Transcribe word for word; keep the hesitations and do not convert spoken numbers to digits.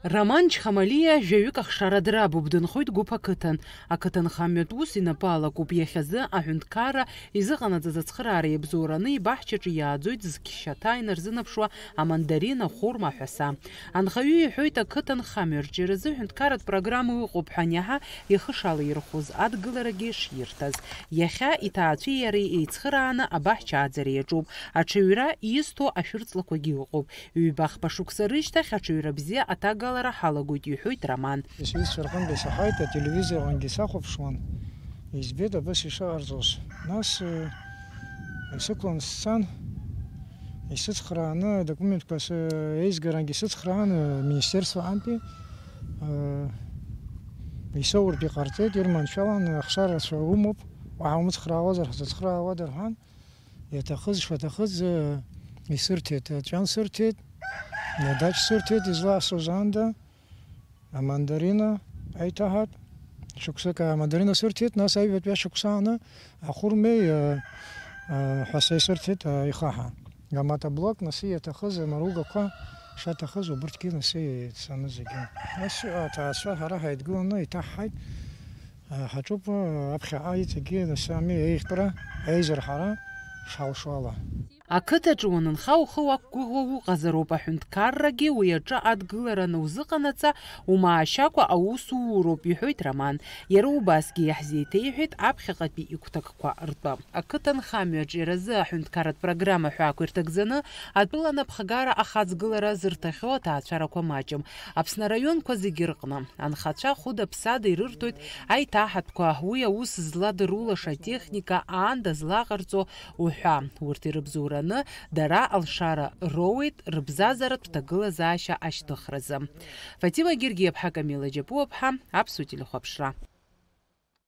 Роман Чхамалиа жәаҩык ахшара драбуп, дынхоит Гәыԥ ақыҭан. Ақыҭанхамҩатә ус инапы алакуп, иахьазы аҳәынҭқарра изыҟанаҵаз ацхыраара иабзоураны ибаҳчаҿы иааӡоит зқьшьаҭа инарзынаԥшуа амандарина, ахәырма, аҳәаса. Анхаҩы иҳәоит, ақыҭанхамҩа арҿиаразы ҳәынҭқарратә программа ыҟоуп ҳәа аниаҳа, ихы шалаирхәоз адгыларагьы ширҭаз. Иахьа иҭаацәеи иареи еицхырааны абаҳча ааӡара иаҿуп. Аҽаҩра изҭо ашәырҵлақәагьы ыҟоуп. Ҩба-хԥа шықәса рышьҭахь аҽаҩра бзиа аҭагалара ҳалагоит, иҳәоит Роман. Сҩызцәа рҟынтә исаҳаит, ателевизор аҟынгьы сахәаԥшуан, избеит абас ишыҟарҵоз. Нас, э, исықәлан сцан, исыцхрааны, адокументқәа с-, еизгарангьы сыцхраан, э, министерствоантәи, э, исоуртә иҟарҵеит, ирманшәалан, ахшарацәа умоуп, уаҳа умыцхраауазар, ҳзыцхраауада рҳәан. Иаҭахыз шаҭахыз, э, исырҭеит, аҵәҩан сырҭеит, адаҷ сырҭеит, изласҳәоз аанда, амандарина аиҭаҳатә шықәсык амандарина сырҭеит, нас аҩбатәи ашықәс ааны ахәырмеи, э, э, ҳәаса исырҭеит, э, ихаҳа. Аматоблок, нас иаҭахыз амаругақәа шаҭахыз, убырҭгьы нас ицаны зегьы. Нас аҭаацәа ҳара ҳаидгыланы иҭаҳҳаит. Ҳаҿуп аԥхьаҟа иҵегьы насами еиӷьтәра, еизырҳара шҳалшо ала. Ақыҭаҿы уанынха, ухы уақәгәыӷуа уҟазароуп, аҳәынҭқаррагьы уи аҿы адгылараны узыҟанаҵа, умаашьакәа аус ууроуп, иҳәоит Роман. Иара убасгьы иаҳзеиҭеиҳәеит аԥхьаҟатәи игәҭакқәа ртәы. Ақыҭанхамҩа арҿиаразы аҳәынҭқарратә программа ҳәаақәа ирҭагӡаны, атәыла анапхгара ахаҵгылара зырҭахьоу аҭаацәарақәа маҷым. Аԥсны араионқәа зегьы рҟны анхацәа хәыда-ԥсада ирырҭоит аиҭаҳатәқәа, уи аус зладырулаша атехника аанда злаҟарҵо уҳәа. Урҭ ирыбзоураны дара алшара роуеит рыбзазаратә ҭагылазаашьа ашьҭыхразы. Фатима Гергиаԥҳа, Камила Џьапуаԥҳа, Аԥсуа телехәаԥшра.